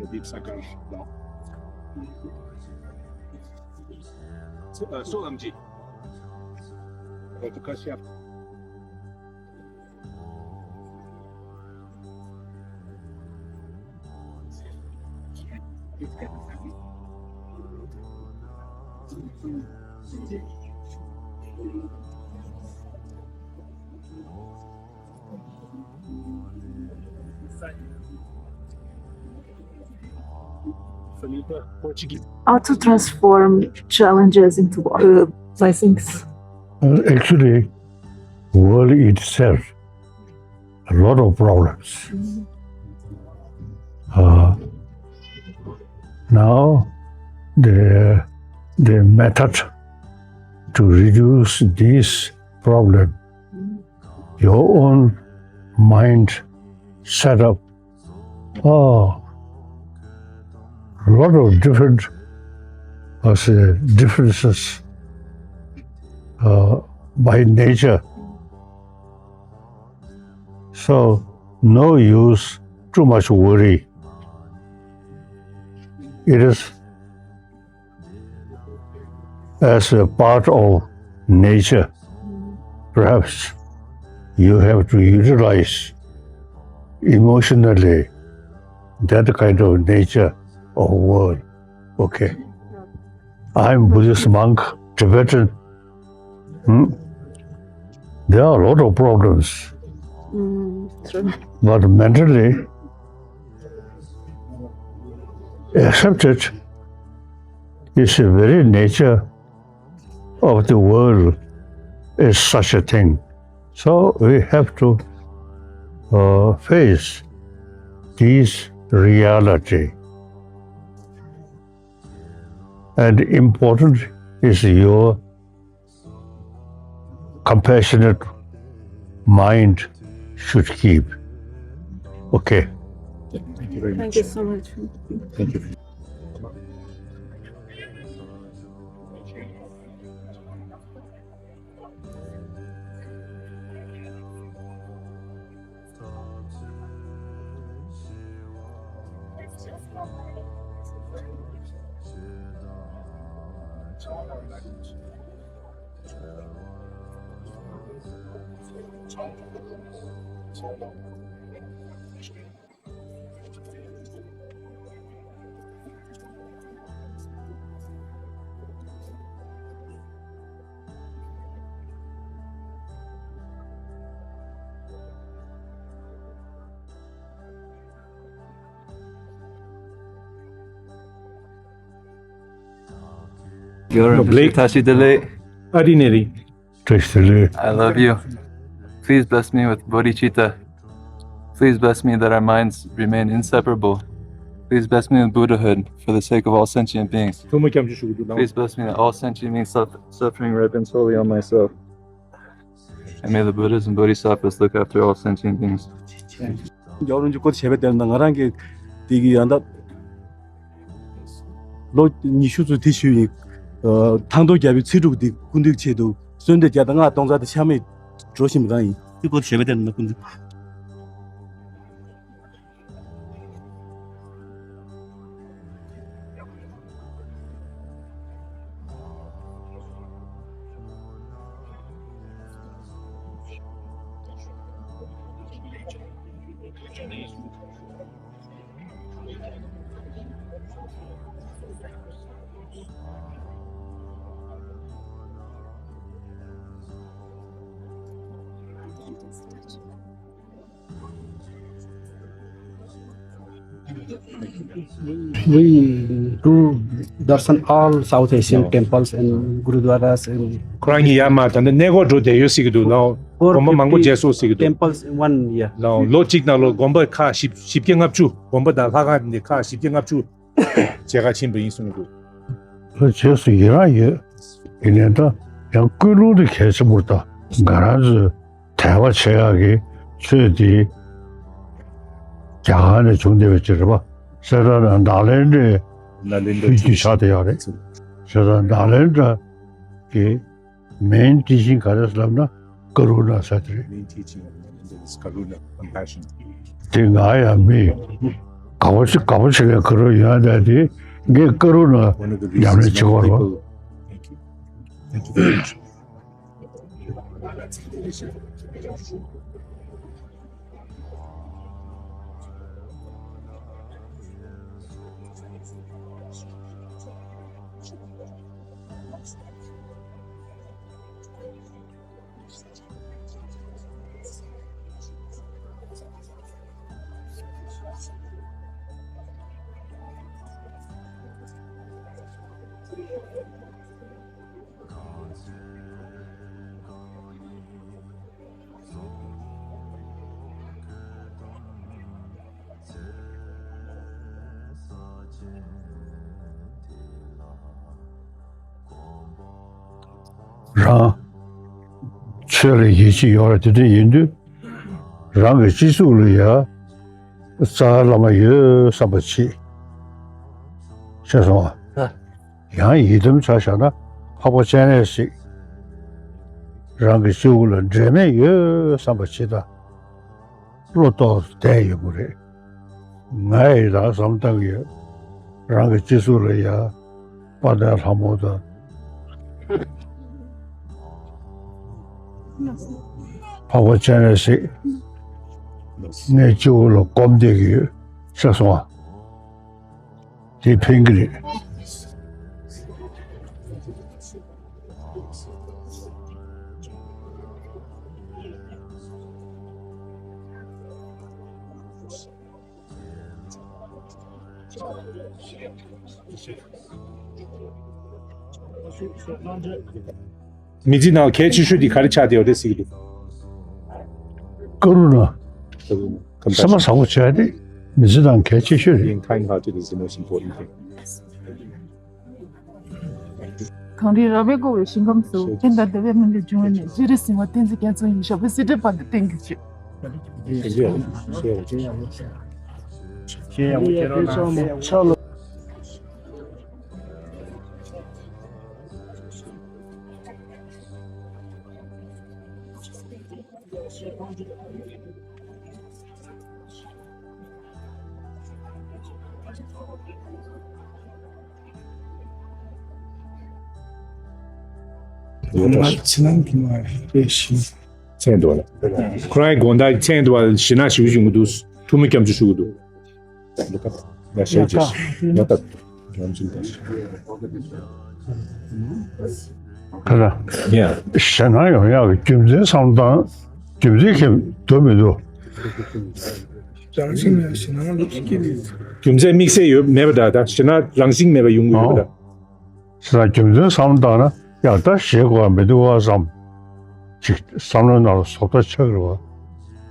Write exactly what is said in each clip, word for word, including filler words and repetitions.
प्रदीप सागर ब्लॉक। सो, अ, सोलम जी। डॉक्टर Kashyap. How to transform challenges into, uh, blessings. Actually, world itself, a lot of problems. Uh, now, the, the method to reduce this problem, your own mind set up, oh, lot of different, uh, say, differences, uh, by nature. So, no use too much worry. It is as a part of nature. Perhaps you have to utilize emotionally that kind of nature of world. Okay. I'm Buddhist monk, Tibetan. Hmm? There are a lot of problems. Mm, true. But mentally, accepted is the very nature of the world is such a thing. So we have to, uh, face this reality. And important is your compassionate mind should keep. Okay. Thank you very much. Thank you so much. Thank you. Gyoram Blake. Tashi Delek. Ordinary. Tashi Delek. I love you. Please bless me with bodhicitta. Please bless me that our minds remain inseparable. Please bless me with Buddhahood for the sake of all sentient beings. Please bless me that all sentient beings suffer, suffering reverence wholly on myself. And may the Buddhas and Bodhisattvas look after all sentient beings. རྒྱལ་བ་རིན་པོ་ཆེ་བཀའ་བྱས་པ་ལྟར་ན་ང་རང་གི་དེ་གི་ཡང་དག་ལོ་ཉི་ཤུ་ཙམ་དེ་ཞུས་ཡིན། ཐང་སྟོང་རྒྱལ་པོའི་ཚེ་སྒྲུབ་དེ་སྐུ་མདུན་ཆེད་དུ་གསོལ་འདེབས་བརྒྱ་དང་ལྔ་སྟོང་རྩ་དེ་ཆ་མེད་འགྲོ་བཞིན་པ་རང་ཡིན། དེ་སྐོར་བྱས་པ་ལྟར་ན་སྐུ་མདུན། We do darshan all South Asian temples and gurudwaras and ཁོ་རང་གིས་ཡར་མར་ད་ལྟ་གནས་སྐོར་འགྲོ་བསྡད་ཡོད་ཟེར་གྱི་འདུག་ལགས། དགོན་པ་མང་པོ་མཇལ་སོང་ཟེར་གྱི་འདུག temples in one year. ལགས། ལོ་གཅིག་ནང་ལོ་དགོན་པ་ཁག་བཞི་བཞི་བརྒྱ་ལྔ་བཅུ། དགོན་པ་དང་ལྷ་ཁང་འདི་ཁག་བཞི་བརྒྱ་ལྔ་བཅུ་མཇལ་ཁ་ཕྱིན་པ་ཡིན་གསུངས་འདུག་ལྷ་རྗེས་སུ་ཡི་རང་ཡོད། ཡིན་ནའི་ད་ཡང་ཀུན་སློང་དེ་གལ་ཆེན་པོ་རེད། ད་ང་རང་ཚོའི་དད་པ་བྱེད་ཡག་གི་ཆོས་དེ་རྒྱ་གར་ནས་བྱུང་བསྡད་པ་ཅིག་རེད་པ། བྱས་ཙང་ནཱ་ལེནྡྲའི་ནཱ་ལེནྡྲ་ཕུལ་རྒྱུ་ཆགས་བསྡད་ཡོད་རེད། བྱས་ཙང་ནཱ་ལེནྡྲ་གི་main teaching ག་རེ་ལབ་ན་ཀ་རུ་ཎ་ཟེར་དེ་རེད། Main teaching of Nalanda is Karuna, compassion. དེ་ང་ཡང་མི་དགའ་པོ་ཞིག་དགའ་པོ་བྱེད་མཁན་ཀ་རུ་ཡོད་ན་དེ་ངས་ཀ་རུ་ཎ་One of the ཉམས་ལེན་reasons བྱེད་དགོས་རེད་པ། People, thank you. Thank you very much. རང་ཆོས་ལ་ཡིད་ཆེས་ཡོད་རེད། དེ་འདྲ་ཡིན་དུས་རང་གི་སྤྱི་གཙུག་ལ་ཡ་རྩ་བ་བླ་མ་ཡོད་བསམ་པ་བྱེད། ཤེས་སོང་ཨ། ཡང་ཡི་དམ་ཆ་བཞག་ན་འཕགས་པ་སྤྱན་རས་གཟིགས་རང་གི་སྤྱི་བོ་ལ་འབྲལ་མེད་ཡོད་བསམ་པ་བྱེད་ད། བློ་ཏོག་ཙམ་བསྡད་ཡོང་གི་རེད། ང་ཡི་རང་བསམ་བཏང་གི་ཡོད། རང་གི་སྤྱི་གཙུག་ལ་ཡ་དཔལ་ལྡན་ལྷ་མོ་དང་འཕགས་པ་སྤྱན་རས་གཟིགས་ངའི་སྤྱི་བོ་ལ་སྒོམ་བསྡད་ཀྱི་ཡོད། ཤེས་སོང་ཨ། དེ་ཕན་གྱི་རེད། མི་ཚེ་ནང་གལ་ཆེ་ཤོས་དེ་ག་རེ་ཆགས་བསྡད་ཡོད་རེད་ཟེར་གྱི་འདུག་ཀ་རུ་ཎ། སེམས་པ་བཟང་པོ་བྱས་ཏེ་མི་ཚེ་ནང་གལ་ཆེ་ཤོས་རེད། Being kind-hearted is the most important thing. གངས་རིའི་ར་བས་བསྐོར་བའི་ཞིང་ཁམས་སུ། ཕན་དང་བདེ་བའི་སྨོན་ལམ་འབྱུང་བའི་གནས། སྤྱན་རས་གཟིགས་དབང་བསྟན་འཛིན་རྒྱ་མཚོ་ཡི། ཞབས་པད་སྲིད་མཐའི་བར་དུ་བརྟན་གྱུར་ཅིག་མཚན་འདུག་ལ། ཁོ་རང་གི་དགོང་དག་མཚན་འདུག་པ། ཞེད་སྣང་ཞེ་པོ་ཞིག་ཡོང་གི་འདུག་ཐུགས་སྨོན་སྐྱབས་འཇུག་ཞུ་གི་འདུག་ཡ་ཞེ་པོ་ཅིག་ཡ་ད། ཁ་ལ། ཡ། ཞེད་སྣང་ཡོང་ཡག་གི་རྒྱུ་མཚན་བསམ་བློ་བཏང་། རྒྱུ་མཚན་གང་འདུག་མི་འདུག་རང་བཞིན་མེད་པ་ཞེད་སྣང་ལ་སྐྱེ་ནས། རྒྱུ་མཚན་དམིགས་བསལ་ཡོད་མེད་པ་འདྲ། ད་ཞེད་སྣང་རང་བཞིན་མེད་པ་ཡོང་གི་ཡོད་པ་འདྲ། ཨོ། ཞེ་ན་རྒྱུ་མཚན་བསམ་བཏང་ན་ཡང་ད་ཞེད་དགོས་པ་མི་འདུག་བ་བསམ། ཅིག་བསམ་བློའི་ནང་ལ་བཟོ་ལྟ་ཆགས་རེད་བ།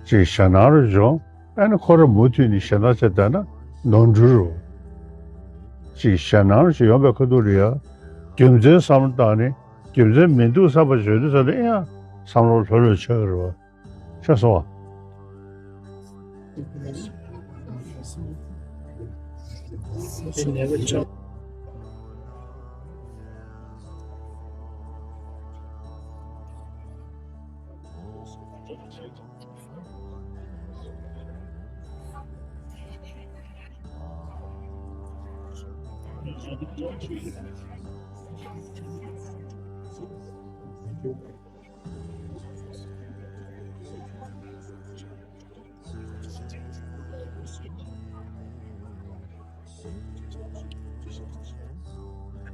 ཅིག་ཞེད་སྣང་རུ་འབྱུང་། ཨ་ནི་ཁོ་རང་མུ་མཐུད་ནས་ཞེད་སྣང་བྱས་བསྡད་ན་ནོར་འཁྲུལ་རེད་བ། ཅིག་ཞེད་སྣང་རུ་ཞིག་ཡོང་པའི་ཁ་ཐུག་ལ་ཡ། རྒྱུ་མཚན་བསམ་བློ་བཏང་ནས་རྒྱུ་མཚན་མི་འདུག་བསམ་པ་བྱེད་དུས་ཙམ་ལ་ཡང་བསམ་བློ་ལྷོད་ལྷོད་ཆགས་རེད་བ། ཤེས་སོང་བ།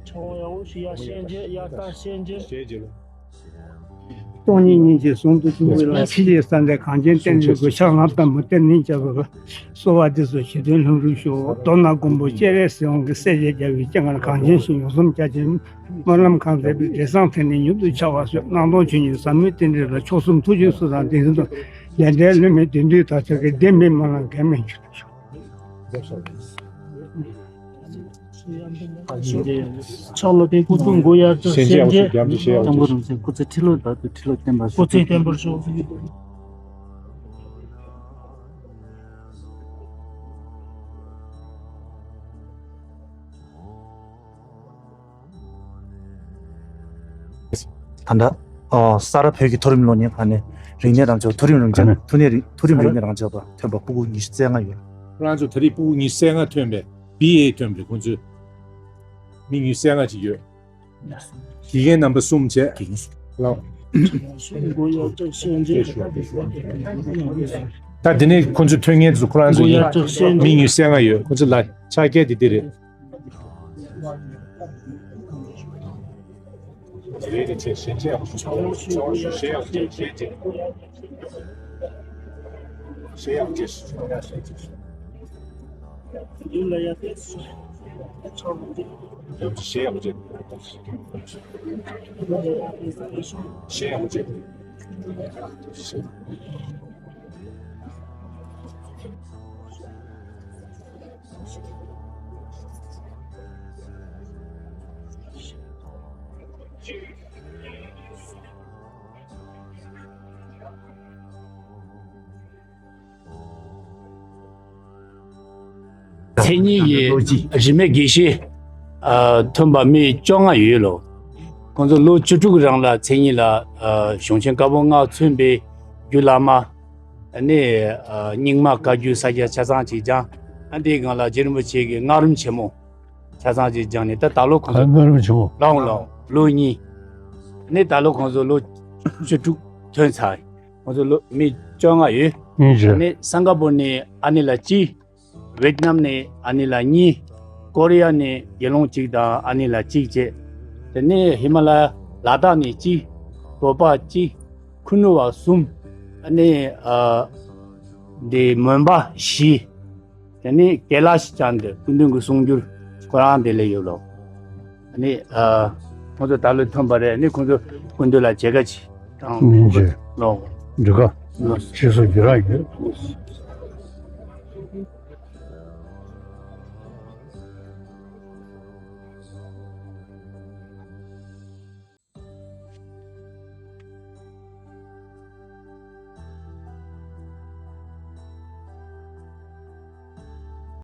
ཆང་ཡང་ཞིག་ཡ་ཤེས་རྒྱུ་ཡ་ལྟ་ཤེས་རྒྱུ། ཤེས་རྒྱུ། སྟོང་ཉིད་སྙིང་རྗེ་ཟུང་དུ་འཇུག་པའི་ལམ། ཕྱི་ཡི་བསམ་གཏན་གངས་ཅན་བསྟན་འགྲོའི་སྒོ། ཕྱག་ལྔ་པདྨོ་གཏེར་ནས་བཅགས་པའི་བླ། གསོལ་བ་འདེབས་སོ་ཞི་དོན་ལྷུན་གྲུབ་ཤོག། མདོར་ན་མགོན་པོ་སྤྱན་རས་གཟིགས་དབང་གིས་གསལ་བྱེད་རྒྱལ་བའི་སྤྱན་སྔར། གངས་ཅན་ཞིང་ཡོངས་སུ་རྒྱ་ཆེན་སྨོན་ལམ་གང་མཛད་པའི། འབྲས་བཟང་དེ་ནི་མྱུར་དུ་འཆར་བར་ཤོག། སྣང་སྟོང་ཆོས་ཉིད་ཟབ་མོའི་རྟེན་འབྲེལ་ལ། མཆོག་གསུམ་ཐུགས་རྗེའི་གསུང་དང་ལྡན་ཞིང་འདུན། ལས་འབྲས་བསླུ་མེད་བདེན་མཐུས་བདག་ཅག་གི། བདེན་པའི་སྨོན་ལམ་འགལ་མེད་འགྱུར་ཤོག། ཕྱག་ལོ་དེ་སྐུ་གཟུགས་མགོ་ཡར་ཕྱོགས། ཞལ་མཇལ། སྐུ་ཚེ་ཁྲི་ལོ་བརྟན་པར་ཤོག། སྐུ་ཚེ་བརྟན་པར་ཤོག། ད་ལྟ་ཨ་ས་རཱ་བོད་ཀྱི་མཐོ་རིམ་སློབ་གཉེར་ཁང་ནས་རིག་གནས་རང་སྦྱོང་། མཐོ་རིམ་རང་སྦྱོང་། མཐོ་གནས་རིག་མཐོ་རིམ་རིག་གནས་རང་སྦྱོང་པ་ཐོན་པ་ཕྲུ་གུ་ཉི་ཤུ་རྩ་ལྔ་ཡོད། ཁོ་རང་ཚོ་ད་རེས་ཕྲུ་གུ་ཉི་ཤུ་རྩ་ལྔ་ཐོན་པས། བི་ཨེ་ཐོན་པས། ཁོང་ཚོས་མི་ཉི་ཤུ་རྩ་ལྔ་ཅིག་ཡོད། དགེ་རྒན་རྣམ་པ་གསུམ་བྱས། ལགས། ད་དེ་ནས་ཁོང་ཚོ་ཐོན་མཁན་ཚོ་ཁོ་རང་ཚོ་ཡིན། མི་ཉི་ཤུ་རྩ་ལྔ་ཡོད། ཁོང་ཚོ་ལ་ཕྱག་འཁྱེར་དེ་འདི་རེད། མཚན་ཉིད་ཀྱི་རིས་མེད་དགེ་བཤེས་ཨ་ཐོན་པ་མི་བཅོ་ལྔ་ཡོད་ལོ། ཁོང་ཚོ་ལོ་བཅུ་དྲུག་རིང་ལ་མཚན་ཉིད་ལ་ཨ་གཞུང་ཆེན་བཀའ་པོད་ལྔ་མཚོན་པའི་རྒྱུད་བླ་མ། ཨ་ནི་ཨ་རྙིང་མ་བཀའ་བརྒྱུད་ས་སྐྱ་ཆ་ཚང་ཅིག་སྦྱངས། ཨ་འདིའི་སྒང་ལ་རྗེ་རིན་པོ་ཆེ་གི་སྔགས་རིམ་ཆེན་མོ་ཆ་ཚང་ཅིག་སྦྱངས་ནས། ད་ད་ལོ་ཁོང་ཚོ་སྔགས་རིམ་ཆེན་མོ་ལའང་ལའང་ལོ་གཉིས། ཨ་ནི་ད་ལོ་ཁོང་ཚོ་ལོ་བཅུ་དྲུག་ཐོན་ཚར། ཁོང་ཚོ་ལོ་མི་བཅོ་ལྔ་ཡོད། ཨ་ནི་སིང་ག་པོར་ནས་ཨ་ནི་ལགས་གཅིག། ཝེད་ནམ་ནས་ཨ་ནི་ལགས་གཉིས། ཀོ་རི་ཡ་ནས་དགེ་སློང་གཅིག་དང་ཨ་ནི་ལགས་གཅིག་བྱས། དེ་ནས་ཧི་མ་ལ་ཡ་ལ་དྭགས་ནས་གཅིག། བོད་པ་གཅིག། ཁུ་ནུ་བ་གསུམ། ཨ་ནི་ཨ་འདི་མོན་པ་བཞི། དེ་ནས་ཀེ་ལ་ཤི་ཅན་དེ་སྐུ་མདུན་གྱི་གསུང་སྒྱུར་ཁོ་རང་དེ་ལས་ཡོད་ལོ། ཨ་ནི་ཨ་ཁོང་ཚོ་ད་ལོ་ཐོན་པ་རེད། ཨ་ནི་ཁོང་ཚོ་སྐུ་མདུན་ལ་མཇལ་ཁ་ཅིག་དང་མི་མཇལ་ལོ། འདི་ག་ལོ་ཕྱི་སོ་རྒྱུ་ར་ཡོད།